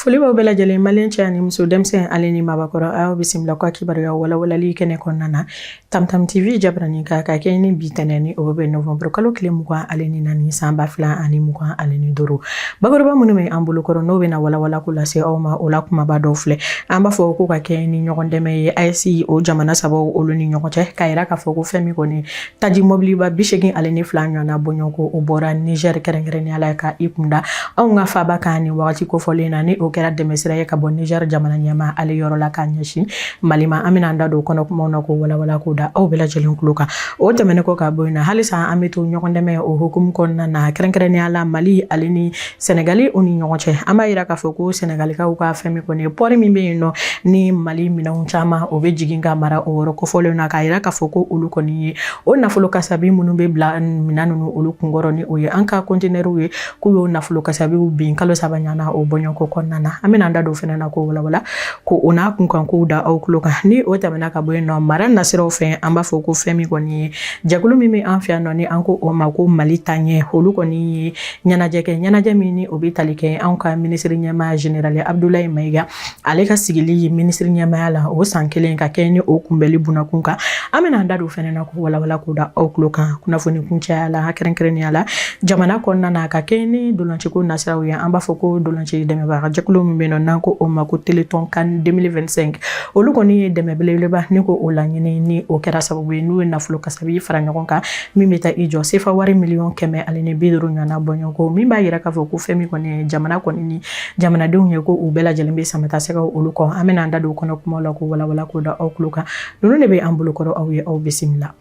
Foli b'aw bɛɛ lajɛlen, maliyɛn cɛ ani muso, denmisɛn ale ni mabakɔrɔ. A y'aw bisimila ko a kibaruya walawalali kɛnɛ kɔnɔna na Tamtam TV jabaranin kan, ka kɛ ni bi tɛnɛ ni o bɛ bɛn novembre kalo tile 24 san 2025. Bakuruba minnu bɛ an bolokɔrɔ, n'o bɛna walawala ko lase aw ma, o la kumaba dɔw filɛ. An b'a fɔ ko ka kɛ ni ɲɔgɔn dɛmɛ ye AES o jamana sabaw olu ni ɲɔgɔn cɛ, k'a yira k'a fɔ ko fɛn min kɔni taji mɔbiliba 82 ɲɔgɔnna bɔɲɔgɔnko, o bɔra Niger kɛrɛnkɛrɛnnenya la ka i kunda anw ka faaba kan nin wagati kofɔlen na, ni o kɛra dɛmɛsira ye ka bɔ Niger jamana ɲɛmaa ale yɔrɔ la k'a ɲɛsin Mali ma. An bɛna an da don kɔnɔ kumaw na k'o walawala k'o da aw bɛɛ lajɛlen tulo kan. O tɛmɛnen kɔ ka bɔ yen na, halisa an bɛ to ɲɔgɔn dɛmɛ o hukumu kɔnɔna na, kɛrɛnkɛrɛnnenya la Mali ale ni Sɛnɛgali o ni ɲɔgɔn cɛ. An b'a yira k'a fɔ ko Sɛnɛgalikaw ka fɛn min kɔni ye pɔri min bɛ yen nɔ, ni Mali minɛnw caman o bɛ jigin ka mara o yɔrɔ kofɔlen na, k'a yira k'a fɔ ko olu kɔni ye o nafolo kasabi minnu bɛ bila minɛn ninnu olu kunkɔrɔ, ni o ye an ka kɔntenɛriw ye, k'u y'o nafolo kasabiw bin kalo 3 ɲɔgɔnna o bɔɲɔgɔnko kɔnɔna na. An bɛna an da don fɛnɛ na k'o walawala ko o n'a kunkan kow da aw tulo kan. Ni o tɛmɛna ka bɔ yen nɔ, mara nasiraw fɛ, an b'a fɔ ko fɛn min kɔni ye jɛkulu min bɛ an fɛ yan nɔ, ni an ko o ma ko Mali Taaɲɛ, olu kɔni ye ɲɛnajɛ kɛ, ɲɛnajɛ min ni o bɛ tali kɛ anw ka minisiri ɲɛmaa général Abdoulaye Maïga ale ka sigili minisiri ɲɛmaaya la o san 1, ka kɛ ni o kunbɛli bunakun kan. An bɛna an da don fɛnɛ na k'o walawala k'o da aw tulo kan. Kunnafoni kuncɛya la, kɛrɛnkɛrɛnnenya la jamana kɔnɔna na, ka kɛ ni dolanciko nasiraw ye, an b'a fɔ ko dolanci dɛmɛbaga jɛkulu min bɛ yen nɔ, n'an ko o ma ko Téléthon CAN 2025, olu kɔni ye dɛmɛ belebeleba ni ko o laɲini, ni o kɛra sababu ye n'u ye nafolo kasabi fara ɲɔgɔn kan min bɛ taa i jɔ sefa wari miliyɔn 150 ɲɔgɔnna bɔɲɔgɔnko, min b'a yira k'a fɔ ko fɛn min kɔni ye jamana kɔni ni jamanadenw ye, ko u bɛɛ lajɛlen bɛ sama ta sɛgɛw olu kɔ. An bɛna an da don o kɔnɔ kumaw la k'o walawala k'o da aw tulo kan. Ninnu de bɛ an bolokɔrɔ, aw ye, aw bisimila.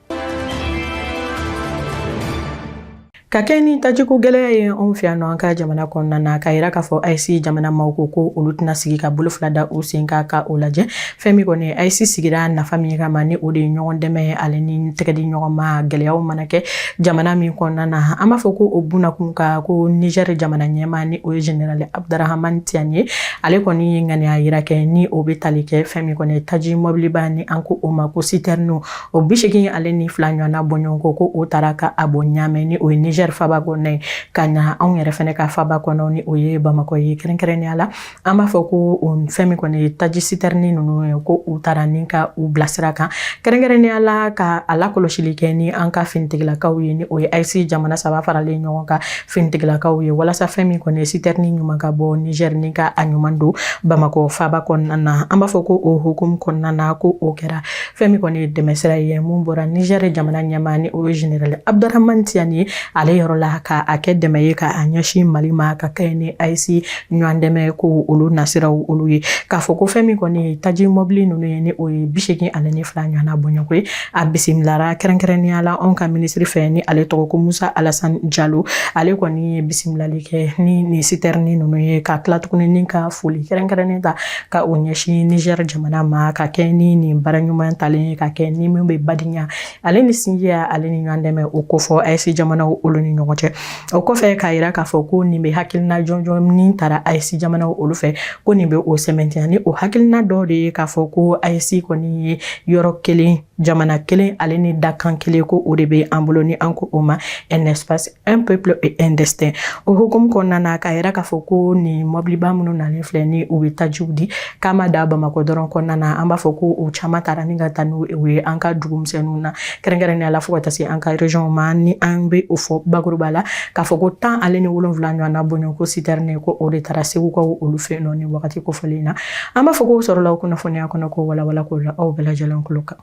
Ka kɛ ni tajiko gɛlɛya ye anw fɛ yan nɔ, an ka jamana kɔnɔna na, k'a yira k'a fɔ AES jamana maaw ko ko olu tɛna sigi ka bolo fila da u sen kan ka o lajɛ. Fɛn min kɔni AES sigira nafa min kama, ni o de ye ɲɔgɔn dɛmɛ ye ale ni tɛgɛ di ɲɔgɔn ma gɛlɛyaw mana kɛ jamana min kɔnɔna na, an b'a fɔ ko o bunakun kan, ko Niger jamana ɲɛmaa, ni o ye général Abdurahamani Tiani ye, ale kɔni ye ŋaniya yira kɛ ni o bɛ tali kɛ fɛn min kɔni ye taji mɔbiliba, ni an ko o ma ko citerne, o 82 ɲɔgɔnna bɔɲɔgɔnko, ko o taara ka a bɔ Ɲamɛ, ni o ye Niger faba kɔnɔ ye, ka na anw yɛrɛ fɛnɛ ka faba kɔnɔ, ni o ye Bamakɔ ye. Kɛrɛnkɛrɛnnenya la, an b'a fɔ ko o fɛn min kɔni ye taji citerne ninnu ye, ko u taara ni ka u bilasira kan, kɛrɛnkɛrɛnnenya la ka a lakɔlɔsili kɛ ni an ka finitigilakaw ye, ni o ye AES jamana saba faralen ɲɔgɔn kan finitigilakaw ye, walasa fɛn min kɔni ye citerne ɲuman ka bɔ Niger ni ka a ɲuman don Bamakɔ faba kɔnɔna na. An b'a fɔ ko o hukumu kɔnɔna na, ko o kɛra fɛn min kɔni ye dɛmɛsira ye mun bɔra Niger jamana ɲɛmaa, ni o ye général Abdurahamani Tiani ye, ale yɔrɔ la, ka a kɛ dɛmɛ ye ka a ɲɛsin Mali ma, ka kɛ ni AES ɲɔgɔn dɛmɛ ko olu nasiraw olu ye, k'a fɔ ko fɛn min kɔni ye taji mɔbili ninnu ye, ni o ye 82 ɲɔgɔnna bɔɲɔgɔnko ye, a bisimilara kɛrɛnkɛrɛnnenya la anw ka minisiri fɛ, ni ale tɔgɔ ko Musa Alasani Jalo. Ale kɔni ye bisimilali kɛ ni nin citerne ninnu ye, ka tila tuguni ni ka foli kɛrɛnkɛrɛnnen ta ka o ɲɛsin Niger jamana ma, ka kɛ ni nin baara ɲuman talen ye, ka kɛ ni min bɛ badenya ale ni sinjiya ale ni ɲɔgɔn dɛmɛ o kofɔ AES jamanaw olu ni ɲɔgɔn cɛ. O kɔfɛ, k'a yira k'a fɔ ko nin bɛ hakilina jɔnjɔn min tara AES jamanaw olu fɛ, ko nin bɛ o sɛmɛntiya, ni o hakilina dɔ de ye k'a fɔ ko AES kɔni ye yɔrɔ kelen, jamana kelen ale ni dakan kelen, ko o de bɛ an bolo, ni an ko o ma un espace, un peuple et un destin. O hukumu kɔnɔna na, k'a yira k'a fɔ ko nin mɔbiliba minnu nalen filɛ, ni u bɛ tajiw di, k'a ma da Bamakɔ dɔrɔn kɔnɔna na, an b'a fɔ ko o caman taara ni ka taa n'u ye an ka dugumisɛnninw na, kɛrɛnkɛrɛnnenya la fo ka taa se an ka région ma, ni an bɛ o fɔ bakuruba la k'a fɔ ko 17 ɲɔgɔnna bɔɲɔgɔnko citerne, ko o de taara Segukaw olu fɛ yen nɔ ni wagati kofɔlen na. An b'a fɔ k'o sɔrɔla o kunnafoniya kɔnɔ k'o walawala k'o la aw bɛɛ lajɛlen tulo kan.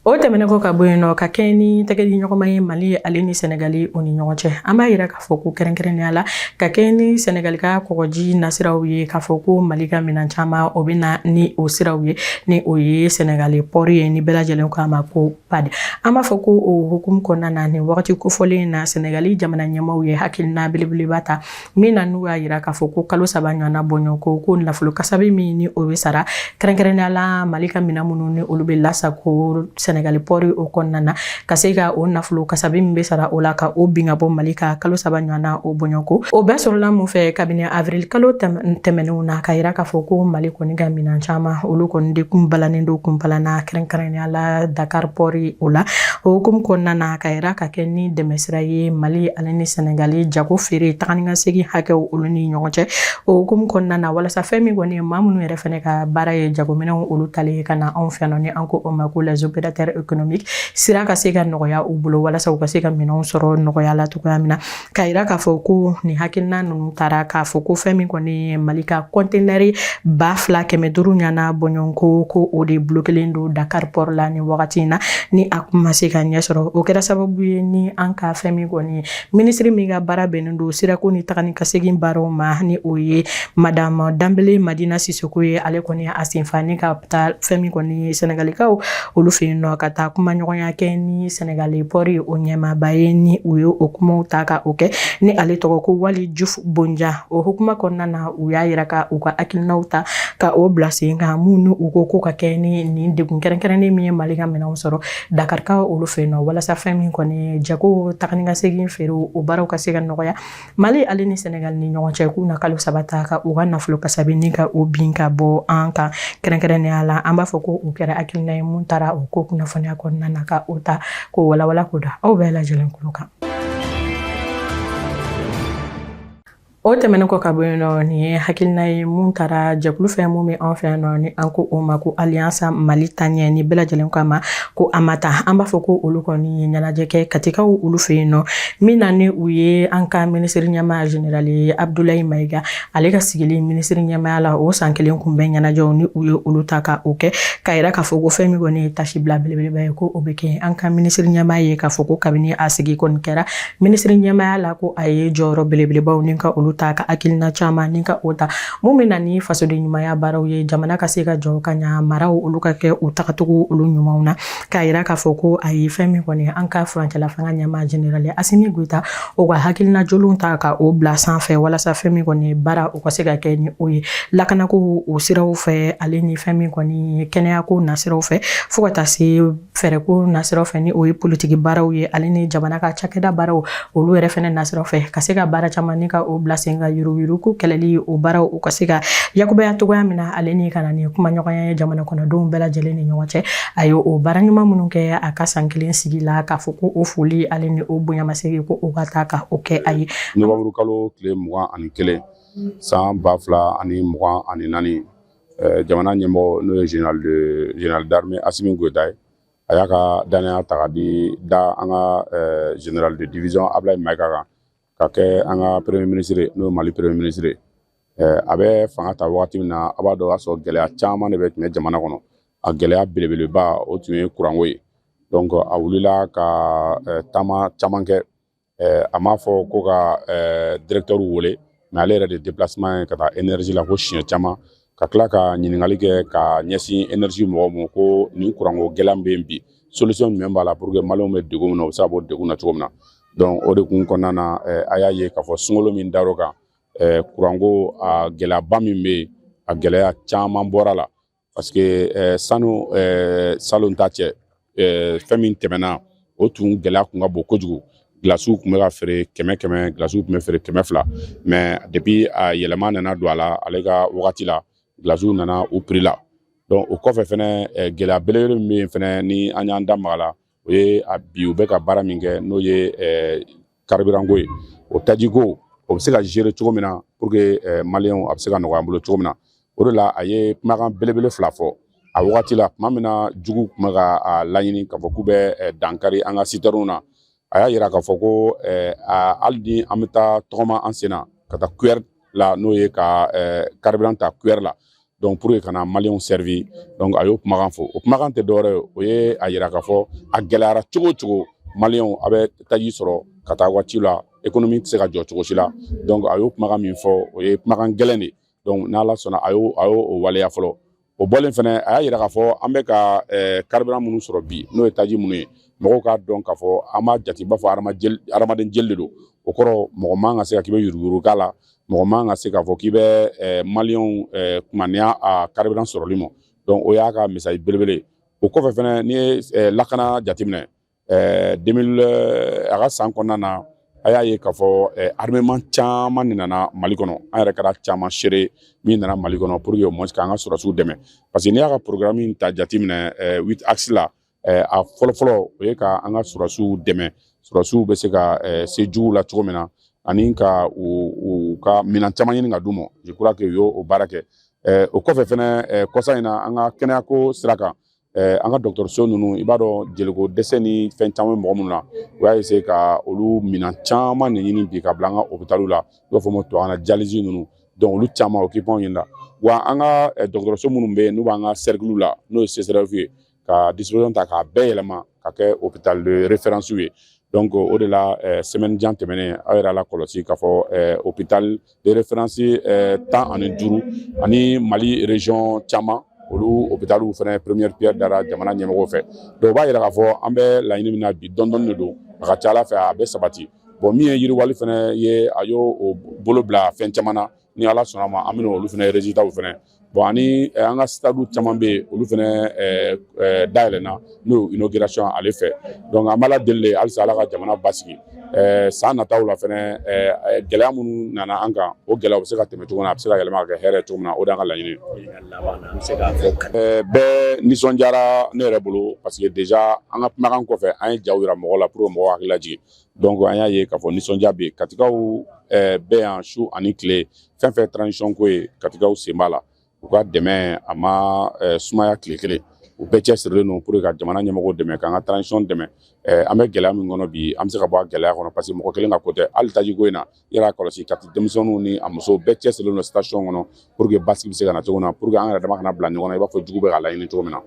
O tɛmɛnen kɔ ka bɔ yen nɔ, ka kɛ ni tɛgɛdiɲɔgɔnma ye Mali ale ni Sɛnɛgali o ni ɲɔgɔn cɛ, an b'a yira k'a fɔ ko kɛrɛnkɛrɛnnenya la, ka kɛ ni Sɛnɛgali ka kɔgɔji nasiraw ye, k'a fɔ ko Mali ka minɛn caman o bɛ na ni o siraw ye, ni o ye Sɛnɛgali pɔri ye, ni bɛɛ lajɛlen k'a ma ko PAD. An b'a fɔ ko o hukumu kɔnɔna na, nin wagati kofɔlen na, Sɛnɛgali jamana ɲɛmaaw ye hakilina belebeleba ta min na, n'u y'a yira k'a fɔ ko kalo 3 ɲɔgɔnna bɔɲɔgɔnko, ko nafolo kasabi min ni o bɛ sara kɛrɛnkɛrɛnnenya la Mali ka minɛn minnu ni olu bɛ lasago Sɛnɛgali pɔri o kɔnɔna na, ka se ka o nafolo kasabi min bɛ sara o la, ka o bin ka bɔ Mali ka kalo 3 ɲɔgɔnna o bɔɲɔgɔnko. O bɛɛ sɔrɔla mun fɛ? Kabini avril kalo tɛmɛnenw na, ka yira k'a fɔ ko Mali kɔni ka minɛn caman olu kɔni de kun balannen don kun balanna, kɛrɛnkɛrɛnnenya la Dakar pɔri o la. O hukumu kɔnɔna na, ka yira ka kɛ ni dɛmɛsira ye Mali ale ni Senegali jago feere taga ni ka segin hakɛw olu ni ɲɔgɔn cɛ. O hukumu kɔnɔna na, walasa fɛn min kɔni ye maa minnu yɛrɛ fɛnɛ ka baara ye jagominɛnw olu tali ye ka na anw fɛ yan nɔ, ni an ko o ma ko les opérateurs économiques, sira ka se ka nɔgɔya u bolo walasa u ka se ka minɛnw sɔrɔ nɔgɔya la cogoya min na. K'a yira k'a fɔ ko nin hakilina ninnu taara k'a fɔ ko fɛn min kɔni ye Mali ka kɔntenɛri 2500 ɲana bɔɲɔgɔnko, ko o de bulokelen don Dakar port la nin wagati in na, ni a kun ma se ka ɲɛ sɔrɔ. O kɛra sababu ye ni an ka fɛn min kɔni ye minisiri min ka baara bɛnnen don sirako ni taga ni ka segin baaraw ma, ni o ye Madame Danbele Madina Sisoko ye, ale kɔni a senfa ni ka taa fɛn min kɔni ye Sɛnɛgalikaw olu fɛ yen nɔ, ka taa kumaɲɔgɔnya kɛ ni Sɛnɛgali pɔri o ɲɛmaaba ye, ni u ye o kumaw ta ka o kɛ, ni ale tɔgɔ ko Wali Juf Bonja. O hukuma kɔnɔna na, u y'a yira ka u ka hakilinaw ta ka o bila sen kan, mun ni u ko ko ka kɛ ni nin degun kɛrɛnkɛrɛnnen min ye Mali ka minɛnw sɔrɔ Dakarikaw olu fɛ yen nɔ, walasa fɛn min kɔni jago taga ni ka segin feere o baaraw ka se ka nɔgɔya Mali ale ni Senegal ni ɲɔgɔn cɛ. K'u na kalo 3 ta ka u ka nafolo kasabi ni ka o bin ka bɔ an kan kɛrɛnkɛrɛnnenya la. An b'a fɔ ko o kɛra hakilina ye mun taara o ko kunnafoniya kɔnɔna na, ka o ta k'o walawala k'o da aw bɛɛ lajɛlen tulo kan. O tɛmɛnen kɔ ka bɔ yen nɔ, nin ye hakilina ye mun taara jɛkulu fɛ mun bɛ an fɛ yan nɔ, ni an ko o ma ko Alliance Mali Taaɲɛ, ni bɛɛ lajɛlen ko a ma ko AMATA. An b'a fɔ ko olu kɔni ye ɲɛnajɛ kɛ Katikaw olu fɛ yen nɔ, min na ni u ye an ka minisiri ɲɛmaa général Abdoulaye Mayiga, ale ka sigili minisiri ɲɛmaaya la o san kelen kunbɛn ɲɛnajɛw, ni u ye olu ta ka o kɛ, k'a yira k'a fɔ ko fɛn min kɔni ye tasibila belebeleba ye, ko o bɛ kɛ an ka minisiri ɲɛmaa ye, k'a fɔ ko kabini a sigi kɔni kɛra minisiri ɲɛmaaya la, ko a ye jɔyɔrɔ belebelebaw ni ka olu ta, ka hakilina caman ni ka o ta mun bɛ na ni fasoden ɲumanya baaraw ye, jamana ka se ka jɔ ka ɲa, maraw olu ka kɛ u tagacogo olu ɲumanw na. K'a yira k'a fɔ ko a ye fɛn min kɔni an ka furancɛla fanga ɲɛmaa général Asimi Goyita, o ka hakilina jolenw ta ka o bila sanfɛ, walasa fɛn min kɔni baara o ka se ka kɛ ni o ye lakanako o siraw fɛ, ale ni fɛn min kɔni kɛnɛyako nasiraw fɛ, fo ka taa se fɛɛrɛko nasiraw fɛ, ni o ye politiki baaraw ye, ale ni jamana ka cakɛda baaraw olu yɛrɛ fɛnɛ nasiraw fɛ, ka se ka baara caman ni ka o bila sen kan, yuruguyurugu kɛlɛli o baaraw u ka se ka yakubaya cogoya min na, ale ni ka na ni kumaɲɔgɔnya ye jamana kɔnɔdenw bɛɛ lajɛlen ni ɲɔgɔn cɛ. A ye o baara ɲuman minnu kɛ a ka san kelen sigi la, k'a fɔ ko o foli ale ni o bonyamasegin, ko o ka taa ka o kɛ a ye. Nowanburu kalo tile 21, san 2024, jamana ɲɛmɔgɔ, n'o ye général d'armée Asimi Goyita ye, a y'a ka danaya ta ka di da an ka général de division Ablaye Mayiga kan ka kɛ an ka premier ministre, n'o ye Mali premier ministre ye. A bɛ fanga ta wagati min na, a b'a dɔn o y'a sɔrɔ gɛlɛya caman de bɛ tun bɛ jamana kɔnɔ. A gɛlɛya belebeleba, o tun ye kuranko ye. Donc a wulila ka taama caman kɛ. A m'a fɔ ko ka directeur wele, mais ale yɛrɛ de déplacement ye ka taa énergie la ko siɲɛ caman, ka tila ka ɲininkali kɛ ka ɲɛsin énergie mɔgɔw ma, ko nin kuranko gɛlɛya min bɛ yen bi, solution jumɛn b'a la pour que Maliyɛnw bɛ degun min na, u bɛ se ka bɔ degun na cogo min na. Donc o de kun kɔnɔna na, a y'a ye k'a fɔ sunkalo min dar'o kan, kuranko a gɛlɛyaba min bɛ yen, a gɛlɛya caman bɔra la, parce que sanu salon ta cɛ, fɛn min tɛmɛna, o tun gɛlɛya kun ka bon kojugu. Gilasiw tun bɛ ka feere 100 100, gilasiw tun bɛ feere 200, mais depuis a yɛlɛma nana don a la ale ka wagati la, gilasiw nana u prix la. Donc o kɔfɛ fɛnɛ, gɛlɛya belebele min bɛ yen fɛnɛ, ni an y'an da maga la, o ye a bi u bɛ ka baara min kɛ, n'o ye carburant ko ye. O tajiko, o bɛ se ka gérer cogo min na pour que Maliyɛnw a bɛ se ka nɔgɔya an bolo cogo min na. O de la a ye kumakan belebele fila fɔ a wagati la, tuma min na jugu tun bɛ ka a laɲini k'a fɔ k'u bɛ dankari an ka citernew na. A y'a yira k'a fɔ ko hali ni an bɛ taa tɔgɔma an sen na ka taa cuillère la, n'o ye ka carburant ta cuillère la, donc pour que ka na Maliyɛnw servi. Donc a y'o kumakan fɔ. O kumakan tɛ dɔwɛrɛ ye, o ye a yira k'a fɔ a gɛlɛyara cogo o cogo, Maliyɛnw a bɛ taji sɔrɔ ka taa waati la, économie tɛ se ka jɔ cogo si la. Donc a y'o kumakan min fɔ, o ye kumakan gɛlɛn de ye. Donc n'Ala sɔnna, a y'o o waleya fɔlɔ. O bɔlen fɛnɛ, a y'a yira k'a fɔ an bɛ ka carburant minnu sɔrɔ bi, n'o ye taji minnu ye, mɔgɔw k'a dɔn k'a fɔ an b'a jate i b'a fɔ hadamaden jeli de don. O kɔrɔ, mɔgɔ man ka se ka k'i bɛ yuruguyurugu k'a la, mɔgɔ man ka se k'a fɔ k'i bɛ Maliyɛnw kumaniya a carburant sɔrɔli ma. Donc o y'a ka message belebele. O kɔfɛ fɛnɛ, n'i ye lakana jateminɛ, 2000 a ka san kɔnɔna na, a y'a ye k'a fɔ armement caman de nana Mali kɔnɔ. An yɛrɛ kɛra caman seere min nana Mali kɔnɔ pour que au moins k'an ka sɔrɔdasiw dɛmɛ, parce que n'i y'a ka programme in ta jateminɛ, huit axes la. A fɔlɔfɔlɔ, o ye ka an ka sɔrɔdasiw dɛmɛ, sɔrɔdasiw bɛ se ka se juguw la cogo min na, ani ka u ka minɛn caman ɲini ka d'u ma. Je crois que u y'o o baara kɛ. O kɔfɛ fɛnɛ, kɔsa in na, an ka kɛnɛyako sira kan, an ka dɔgɔtɔrɔso ninnu, i b'a dɔn, jeliko dɛsɛ ni fɛn caman bɛ mɔgɔ minnu na, u y'a essayer ka olu minɛn caman de ɲini bi ka bila an ka hôpitaliw la, i b'a fɔ ma tubabukan na dialyse ninnu. Donc olu caman équipement ɲini la wa. An ka dɔgɔtɔrɔso minnu bɛ yen, n'u b'an ka cercle la, n'o ye CSRéf ye, ka disposition ta k'a bɛɛ yɛlɛma ka kɛ hôpital de référence ye. Donc o de la, semaine jan tɛmɛnen, aw yɛrɛ la kɔlɔsi k'a fɔ hôpital de référence 15 ani Mali région caman, olu hôpitaliw fana, première pierre dara jamana ɲɛmɔgɔw fɛ. Donc o b'a yira k'a fɔ an bɛ laɲini min na bi, dɔɔni dɔɔni de don, a ka ca Ala fɛ, a bɛ sabati. Bon, min ye yiriwali fana ye, a y'o o bolo bila fɛn caman na. Ni Ala sɔnna ma, an bɛna olu fana résultats fana. Bon, ani an ka stade caman bɛ yen, olu fana dayɛlɛnna, n'o ye inauguration ale fɛ. Donc an b'a la deli de halisa, Ala ka jamana basigi. San nataw la fana, gɛlɛya minnu nana an kan, o gɛlɛya bɛ se ka tɛmɛ cogo min na, a bɛ se ka yɛlɛma ka kɛ hɛrɛ ye cogo min na, o de y'an ka laɲini ye. Bɛɛ nisɔndiyara ne yɛrɛ bolo, parce que déjà an ka kumakan kɔfɛ, an ye jaw yira mɔgɔw la pour que mɔgɔw hakili lajigin. Donc an y'a ye k'a fɔ nisɔndiya bɛ yen. Katikaw bɛ yan su ani tile, fɛn fɛn transition ko ye, Katikaw sen b'a la. U ka dɛmɛ a ma sumaya tile kelen. U bɛɛ cɛsirilen don pour que ka jamana ɲɛmɔgɔw dɛmɛ, k'an ka transition dɛmɛ. An bɛ gɛlɛya min kɔnɔ bi, an bɛ se ka bɔ a gɛlɛya kɔnɔ, parce que mɔgɔ kelen ka ko tɛ. Hali tajiko in na, i yɛrɛ y'a kɔlɔsi, Kati denmisɛnninw ni a musow bɛɛ cɛsirilen don station kɔnɔ pour que basigi bɛ se ka na cogo min na, pour que an yɛrɛ dama kana bila ɲɔgɔn na i b'a fɔ jugu bɛ k'a laɲini cogo min na.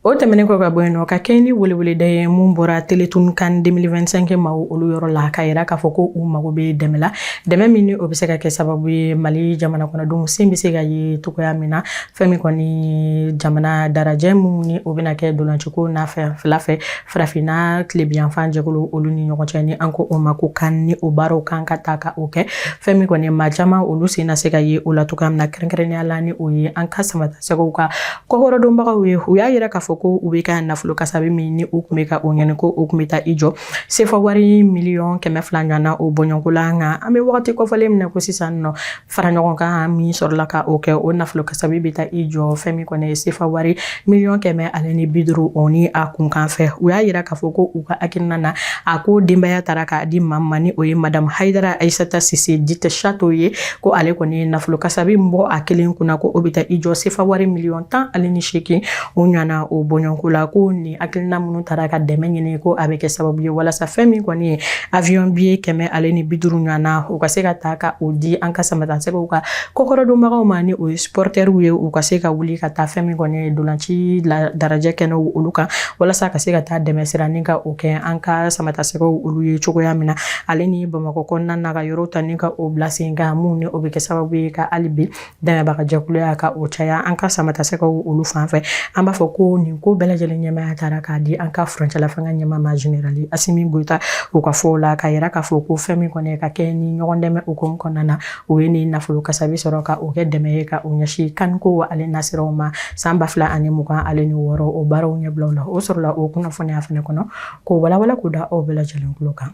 O tɛmɛnen kɔ ka bɔ yen nɔ, ka kɛ ni weleweleda ye mun bɔra Téléthon CAN 2025 maaw olu yɔrɔ la, ka yira k'a fɔ ko u mago bɛ dɛmɛ la, dɛmɛ min ni o bɛ se ka kɛ sababu ye Mali jamana kɔnɔdenw sen bɛ se ka ye cogoya min na, fɛn min kɔni jamana darajɛ mun ni o bɛna kɛ dolanciko n'a fɛ fila fɛ farafinna tilebinyanfan jɛkulu olu ni ɲɔgɔn cɛ, ni an ko o ma ko CAN, ni o baaraw kan ka ta ka o kɛ. Fɛn min kɔni maa caman olu sen na se ka ye o la cogoya min na, kɛrɛnkɛrɛnnenya la ni o ye an ka samatasɛgɛw ka kɔkɔrɔdonbagaw ye. U y'a yira k'a fɔ ko u bɛ ka nafolo kasabi min ni u tun bɛ ka o ɲini, ko o tun bɛ taa i jɔ sefa wari miliyɔn 200 ɲɔgɔn na o bɔɲɔgɔnko la. Nka an bɛ wagati kɔfɔlen min na ko sisan nɔ, fara ɲɔgɔn kan min sɔrɔla ka o kɛ, o nafolo kasabi bɛ taa i jɔ fɛn min kɔni ye sefa wari miliyɔn 150 o ni a kunkan fɛ. U y'a yira k'a fɔ ko u ka hakilina na, a ko denbaya taara k'a di maa ma, ni o ye Madame Hayidara Ayisata Sise dite Chato ye, ko ale kɔni ye nafolo kasabi min bɔ a kelen kunna, ko o bɛ taa i jɔ sefa wari miliyɔn 18 o ɲɔgɔnna o bɔɲɔgɔnko la. Ko nin hakilina minnu taara ka dɛmɛ ɲini, ko a bɛ kɛ sababu ye walasa fɛn min kɔni ye avion billet 150 ɲɔgɔn na, u ka se ka ta ka o di an ka samatasɛgɛw ka kɔkɔrɔdonbagaw ma, ni o ye supporteriw ye, u ka se ka wuli ka taa fɛn min kɔni ye dolanci darajɛ kɛnɛw olu kan, walasa ka se ka taa dɛmɛ sira ni ka o kɛ an ka samatasɛgɛw olu ye cogoya min na, ale ni Bamakɔ kɔnɔna na ka yɔrɔw ta ni ka o bila sen kan, mun ni o bɛ kɛ sababu ye ka hali bi dɛmɛbaga jɛkuluya ka o caya an ka samatasɛgɛw olu fan fɛ. An b'a fɔ ko nin ko bɛɛ lajɛlen ɲɛmaaya taara k'a di an ka furancɛla fanga ɲɛmaa ma, général Asimi Goyita, u ka fɔ la, ka yira k'a fɔ ko fɛn min kɔni ka kɛ ni ɲɔgɔn dɛmɛ hukumu kɔnɔna na, o ye nin nafolo kasabi sɔrɔ ka o kɛ dɛmɛ ye ka o ɲɛsin CAN ko ale nasiraw ma san 2026, o baaraw ɲɛbilaw la. O sɔrɔla o kunnafoniya fana kɔnɔ k'o walawala k'o da aw bɛɛ lajɛlen tulo kan.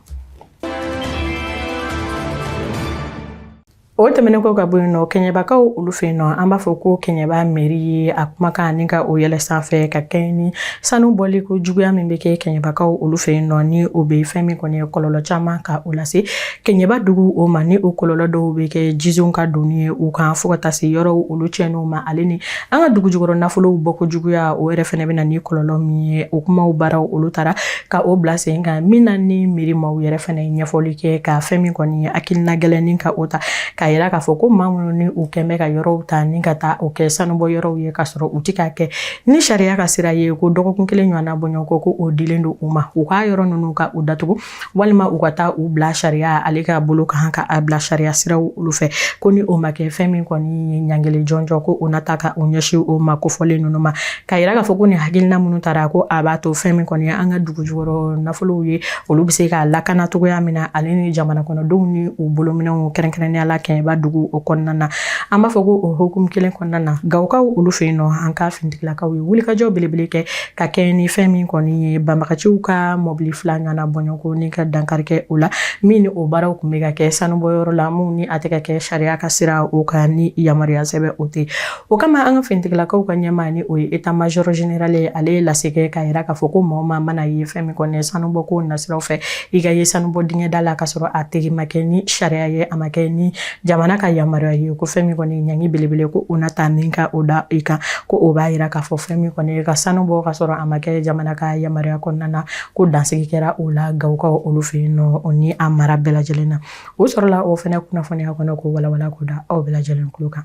O tɛmɛnen kɔ ka bɔ yen nɔ, Kɛɲɛbakaw olu fɛ yen nɔ, an b'a fɔ ko Kɛɲɛba mairie ye a kumakan ni ka o yɛlɛ sanfɛ ka kɛɲɛ ni sanu bɔli ko juguya min bɛ kɛ Kɛɲɛbakaw olu fɛ yen nɔ, ni o bɛ fɛn min kɔni ye kɔlɔlɔ caman ka o lase Kɛɲɛba dugu o ma, ni o kɔlɔlɔ dɔw bɛ kɛ jizonw ka donni ye u kan, fo ka taa se yɔrɔw olu tiɲɛniw ma, ale ni an ka dugu jukɔrɔ nafolow bɔko juguya, o yɛrɛ fɛnɛ bɛ na ni kɔlɔlɔ min ye. O kumaw baaraw olu taara ka o bila sen kan, min na ni mairie maaw yɛrɛ fɛnɛ ye ɲɛfɔli kɛ ka fɛn min kɔni ye hakilina gɛlɛn ni ka o ta k'a yira k'a fɔ ko maa minnu ni u kɛn bɛ ka yɔrɔw ta ni ka taa o kɛ sanubɔ yɔrɔw ye, k'a sɔrɔ u ti k'a kɛ ni sariya ka sira ye, ko dɔgɔkun kelen ɲɔgɔnna bɔɲɔgɔn ko o dilen don u ma, u k'a yɔrɔ ninnu ka u datugu, walima u ka taa u bila sariya ale ka bolo kan, ka a bila sariya siraw olu fɛ. Ko ni o ma kɛ, fɛn min kɔni ye ɲangili jɔnjɔn, ko o na ta ka o ɲɛsin o ma kofɔlen ninnu ma, k'a yira k'a fɔ ko nin hakilina minnu taara, ko a b'a to fɛn min kɔni ye an ka dugu jukɔrɔ nafolow ye, olu bɛ se ka lakana cogoya min na, ale ni jamana kɔnɔdenw ni u bolominɛnw, kɛrɛnkɛrɛnnenya la Kɛɲɛba. Kɛɲɛba dugu o kɔnɔna na. An b'a fɔ ko o hukumu kelen kɔnɔna na, Gawokaw olu fɛ yen nɔ, an ka finitigilakaw ye wulikajɔ belebele kɛ ka kɛ ni fɛn min kɔni ye banbagaciw ka mɔbili 2 ɲɔgɔnna bɔɲɔgɔnko ni ka dankari kɛ o la, min ni o baaraw tun bɛ ka kɛ sanubɔyɔrɔ la, min ni a tɛ ka kɛ sariya ka sira o kan ni yamaruya sɛbɛn o tɛ. O kama, an ka finitigilakaw ka ɲɛmaa, ni o ye état major général ye, ale ye lase kɛ k'a yira k'a fɔ ko maa o maa mana ye fɛn min kɔni ye sanubɔko nasiraw fɛ, i ka ye sanubɔ dingɛda la k'a sɔrɔ a tigi ma kɛ ni sariya ye, a ma kɛ ni jamana ka yamaruya ye, ko fɛn min kɔni ɲangi belebele ko o na ta min ka o da i kan, ko o b'a yira k'a fɔ fɛn min kɔni ye ka sanu bɔ ka sɔrɔ a ma kɛ jamana ka yamaruya kɔnɔna na, ko dansigi kɛra o la Gawokaw olu fɛ yen nɔ, o ni a mara bɛɛ lajɛlen na. O sɔrɔla o fɛnɛ kunnafoniya kɔnɔ k'o walawala k'o da aw bɛɛ lajɛlen tulo kan.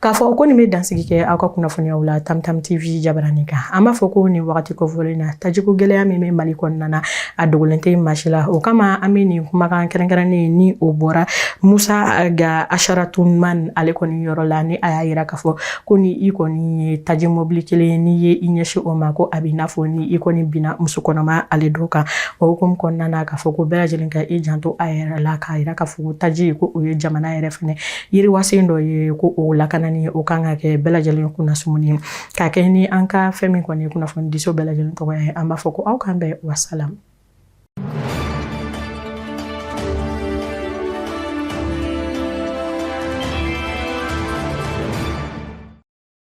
K'a fɔ ko nin bɛ dansigi kɛ aw ka kunnafoniyaw la Tamtam TV jabarani kan. An b'a fɔ ko nin wagati kofɔlen na, tajiko gɛlɛya min bɛ Mali kɔnɔna na, a dogolen tɛ maa si la. O kama, an bɛ nin kumakan kɛrɛnkɛrɛnnen ni o bɔra Musa Ag Acharatoumane ale kɔni yɔrɔ la, ni a y'a yira k'a fɔ ko ni i kɔni ye taji mɔbili kelen, n'i ye i ɲɛsin o ma, ko a b'i n'a fɔ ni i kɔni binna muso kɔnɔma ale dɔ kan. O hukumu kɔnɔna na, k'a fɔ ko bɛɛ lajɛlen ka i janto a yɛrɛ la, k'a yira k'a fɔ ko taji, ko o ye jamana yɛrɛ fɛnɛ yiriwasen dɔ ye, ko o lakanani o kan ka kɛ bɛɛ lajɛlen kunnasumuni ye. K'a kɛ ni an ka fɛn min kɔni ye kunnafonidiso bɛɛ lajɛlen tɔgɔ ye, an b'a fɔ ko aw k'an bɛn, wasalam.